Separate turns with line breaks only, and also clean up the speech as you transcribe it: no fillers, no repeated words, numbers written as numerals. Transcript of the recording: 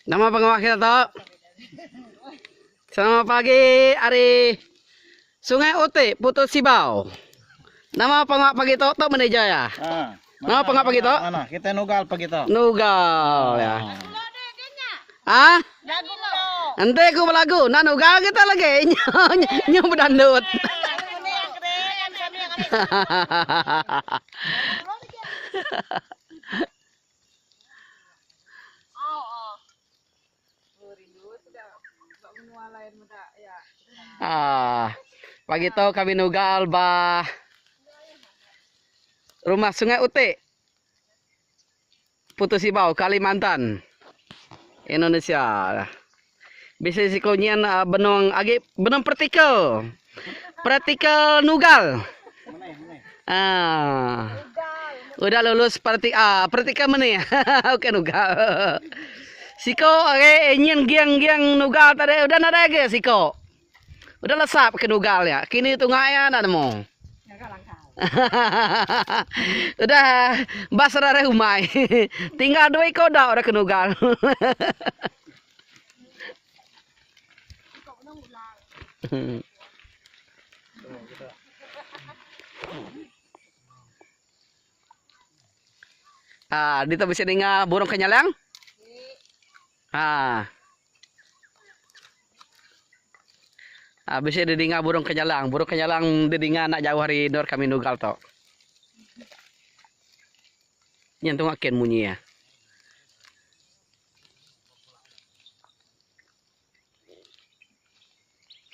Nama pengawa kita tu? Selamat pagi ari Sungai Utik, Putus Sibau. Nama pengawa pagi tu? Tu manager ya.
Ha.
Nama pengawa pagi tu?
Mana? Kita nugal pagi tu.
Nugal ya. Ah? Enti aku belagu, nak nugal kita lagi. Nyo bedandut. Ah, pagi tu kami nugal ba Rumah Sungai Utik, Putusibau, Kalimantan, Indonesia. Bisi siku nyin benung agi benung praktikal. Praktikal nugal. Ah. Udah lulus praktik ah praktikal meni. Bukan nugal. Siko ari nyin giang-giang nugal tadi udah nadai agi siko. Udah lesap ke nugal nya. Kini tunga iya enda nemu. Udah bas rarai umai. Tinggal dua iko da orang ke nugal. Ah, ditu bisi ninga burung kenyalang? Ah. Ah, bisi didinga burung kenyalang. Burung kenyalang didinga enda jauh ari endur kami nugal tu. Nyentung akin munyi iya.